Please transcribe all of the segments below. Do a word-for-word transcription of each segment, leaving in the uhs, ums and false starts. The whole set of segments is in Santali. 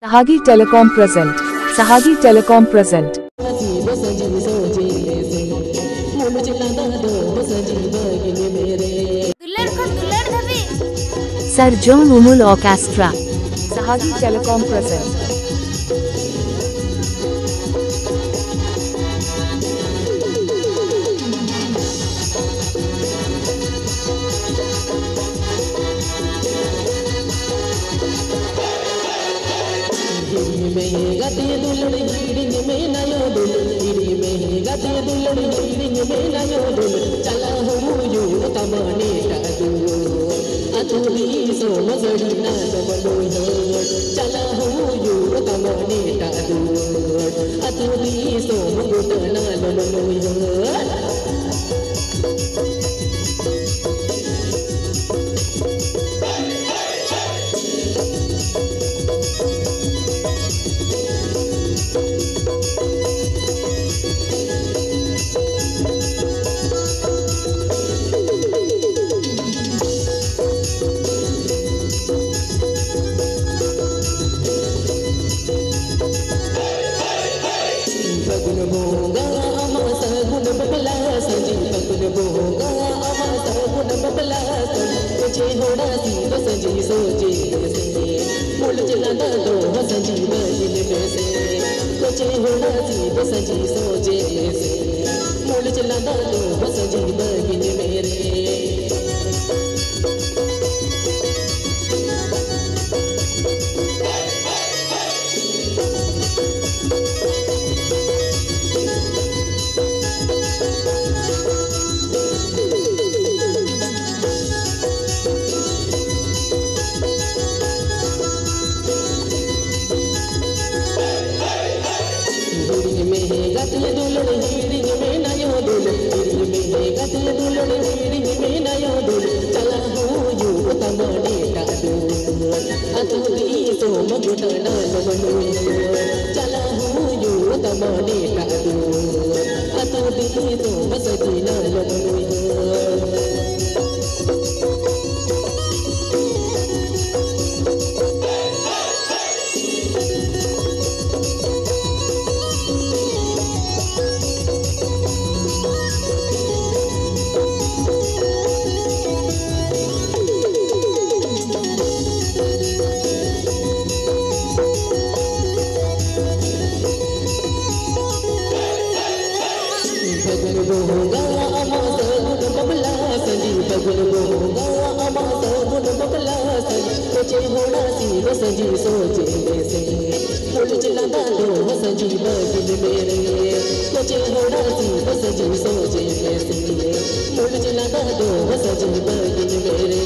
Sahagi Telecom present. Sahagi Telecom present. ᱫᱩᱞᱟᱹᱲ ᱠᱷᱚᱱ ᱫᱩᱞᱟᱹᱲ ᱫᱷᱟᱹᱵᱤᱡ᱾ Sarjong Umul Orchestra. Sahagi Telecom present. ᱦᱤᱲᱤᱧ ᱢᱮ ᱜᱟᱛᱮ ᱫᱩᱞᱟᱹᱲ, ᱦᱤᱲᱤᱧ ᱢᱮ ᱱᱟᱭᱚ ᱫᱩᱞᱟᱹᱲ, ᱦᱤᱲᱤᱧ ᱢᱮ ᱜᱟᱛᱮ ᱫᱩᱞᱟᱹᱲ, ᱦᱤᱲᱤᱧ ᱢᱮ ᱱᱟᱭᱚ ᱫᱩᱞᱟᱹᱲ᱾ ᱪᱟᱞᱟᱜ ᱦᱩᱭᱩᱜ ᱛᱟᱢᱟ ᱱᱮᱴᱟᱜ ᱫᱩᱣᱟᱹᱨ᱾ ᱟᱹᱛᱩ ᱫᱤᱥᱚᱢ ᱥᱟᱹᱨᱤᱱᱟ ᱫᱚᱢ ᱞᱩᱭᱦᱟᱹᱨ᱾ ᱪᱟᱞᱟᱜ ᱦᱩᱭᱩᱜ ᱛᱟᱢᱟ ᱱᱮᱴᱟᱜ ᱫᱩᱣᱟᱹᱨ᱾ ᱟᱹᱛᱩ ᱫᱤᱥᱚᱢ ᱜᱚᱴᱟᱱᱟ ᱫᱚᱢ ᱞᱩᱭᱦᱟᱹᱨ᱾ ᱯᱷᱟᱹᱜᱩᱱ ᱵᱚᱸᱜᱟ ᱟᱢᱟᱜ ᱥᱟᱹᱜᱩᱱ ᱵᱟᱯᱞᱟ ᱥᱟᱹᱡᱤ, ᱯᱷᱟᱹᱜᱩᱱ ᱵᱚᱸᱜᱟ ᱟᱢᱟᱜ ᱥᱟᱹᱜᱩᱱ ᱵᱟᱯᱞᱟ ᱥᱟᱹᱡᱤ, ᱯᱟᱪᱷᱮ ᱦᱚᱲᱟ ᱥᱤᱫ ᱥᱟᱹᱡᱤ ᱥᱚᱡᱮ ᱥᱮ, ᱢᱩᱞᱩᱡ ᱞᱟᱸᱫᱟ ᱫᱚ ᱥᱟᱹᱡᱤ ᱵᱟᱹᱜᱤᱱ ᱢᱮᱥᱮ, ᱯᱟᱪᱷᱮ ᱦᱚᱲᱟ ᱥᱤᱫ ᱥᱟᱹᱡᱤ ᱥᱚᱡᱮ ᱥᱮ, ᱢᱩᱞᱩᱡ ᱞᱟᱸᱫᱟ ᱫᱚ ᱥᱟᱹᱡᱤ ᱵᱟᱹᱜᱤᱱ ᱢᱮᱨᱮ᱾ ᱦᱤᱲᱤᱧ ᱢᱮ ᱜᱟᱛᱮ ᱫᱩᱞᱟᱹᱲ, ᱦᱤᱲᱤᱧ ᱢᱮ ᱱᱟᱭᱚ ᱫᱩᱞᱟᱹᱲ, ᱦᱤᱲᱤᱧ ᱢᱮ ᱜᱟᱛᱮ ᱫᱩᱞᱟᱹᱲ, ᱦᱤᱲᱤᱧ ᱢᱮ ᱱᱟᱭᱚ ᱫᱩᱞᱟᱹᱲ᱾ ᱪᱟᱞᱟᱜ ᱦᱩᱭᱩᱜ ᱛᱟᱢᱟ ᱱᱮᱴᱟᱜ ᱫᱩᱣᱟᱹᱨ᱾ ᱟᱹᱛᱩ ᱫᱤᱥᱚᱢ ᱜᱚᱴᱟ ᱰᱟᱞᱚᱢ ᱱᱩᱭᱦᱟᱹᱨ᱾ ᱪᱟᱞᱟᱜ ᱦᱩᱭᱩᱜ ᱛᱟᱢᱟ ᱱᱮᱴᱟᱜ ᱫᱩᱣᱟᱹᱨ᱾ ᱟᱹᱛᱩ ᱫᱤᱥᱚᱢ ᱥᱟᱹᱡᱤᱱᱟ ᱞᱚᱢ ᱱᱩᱭᱦᱟᱹᱨ᱾ ᱞᱟᱸᱫᱟ ᱫᱚ ᱥᱟᱹᱡᱤ ᱵᱟᱹᱜᱤᱱ ᱢᱮᱨᱮ, ᱠᱚᱪᱮ ᱦᱚᱲᱟ ᱥᱤ ᱫᱚ ᱥᱟᱹᱡᱤ ᱥᱚᱡᱮ ᱢᱮᱥᱮ, ᱢᱩᱞᱩᱡ ᱞᱟᱸᱫᱟ ᱫᱚ ᱥᱟᱹᱡᱤ ᱵᱟᱹᱜᱤᱱ ᱢᱮᱨᱮ᱾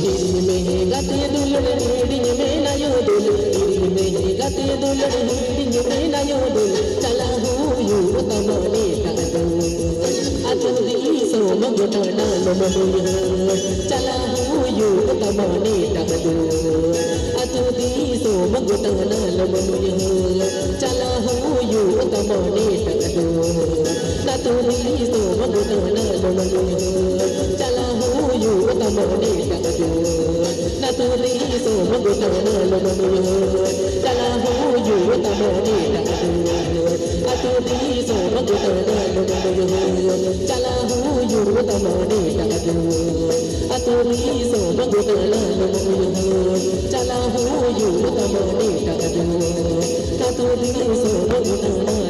ᱦᱤᱲᱤᱧ ᱢᱮ ᱜᱟᱛᱮ ᱫᱩᱞᱟᱹᱲ, ᱦᱤᱲᱤᱧ ᱢᱮ ᱱᱟᱭᱚ ᱫᱩᱞᱟᱹᱲ, ᱦᱤᱲᱤᱧ ᱢᱮ ᱜᱟᱛᱮ ᱫᱩᱞᱟᱹᱲ, ᱦᱤᱲᱤᱧ ᱢᱮ ᱱᱟᱭᱚ ᱫᱩᱞᱟᱹᱲ, ᱪᱟᱞᱟᱜ ᱦᱩᱭᱩᱜ ᱛᱟᱢᱟ ᱮᱴᱟᱜ ᱫᱩᱣᱟᱹᱨ᱾ ᱟᱹᱛᱩ ᱫᱤᱥᱚᱢ ᱜᱚᱴᱟ ᱰᱟᱸᱰᱚᱢ ᱩᱭᱦᱟᱹᱨ, ᱪᱟᱞᱟᱜ ᱦᱩᱭᱩᱜ ᱛᱟᱢᱟ ᱮᱴᱟᱜ ᱫᱩᱣᱟᱹᱨ᱾ ᱟᱹᱛᱩ ᱫᱤᱥᱚᱢ ᱜᱚᱴᱟ ᱰᱟᱸᱰᱚᱢ ᱩᱭᱦᱟᱹᱨ, ᱪᱟᱞᱟᱜ ᱦᱩᱭᱩᱜ ᱛᱟᱢᱟ ᱮᱴᱟᱜ ᱫᱩᱣᱟᱹᱨ᱾ ᱟᱹᱛᱩ ᱫᱤᱥᱚᱢ ᱜᱚᱴᱟ ᱰᱟᱸᱰᱚᱢ ᱩᱭᱦᱟᱹᱨ, ᱪᱟᱞᱟᱜ ᱦᱩᱭᱩᱜ ᱛᱟᱢᱟ ᱮᱴᱟᱜ ᱫᱩᱣᱟᱹᱨ᱾ ᱟᱹᱛᱩ ᱫᱤᱥᱚᱢ ᱜᱚᱴᱟ ᱰᱟᱸᱰᱚᱢ ᱩᱭᱦᱟᱹᱨ, ᱪᱟᱞᱟᱜ ᱦᱩᱭᱩᱜ ᱛᱟᱢᱟ ᱮᱴᱟᱜ ᱫᱩᱣᱟᱹᱨ᱾ ᱟᱹᱛᱩ ᱫᱤᱥᱚᱢ ᱜᱚᱴᱟ ᱰᱟᱸᱰᱚᱢ ᱩᱭᱦᱟᱹᱨ, ᱪᱟᱞᱟᱜ ᱦᱩᱭᱩᱜ ᱛᱟᱢᱟ ᱮᱴᱟᱜ ᱫᱩᱣᱟᱹᱨ᱾ ᱟᱹᱛᱩ ᱫᱤᱥᱚᱢ ᱜᱚᱴᱟ ᱰᱟᱸᱰᱚᱢ ᱩᱭᱦᱟᱹᱨ, ᱪᱟᱞᱟᱜ ᱦᱩᱭᱩᱜ ᱛᱟᱢᱟ ᱮᱴᱟᱜ ᱫᱩᱣᱟᱹᱨ᱾ ᱟᱹᱛᱩ ᱫᱤᱥᱚᱢ ᱜᱚᱴᱟ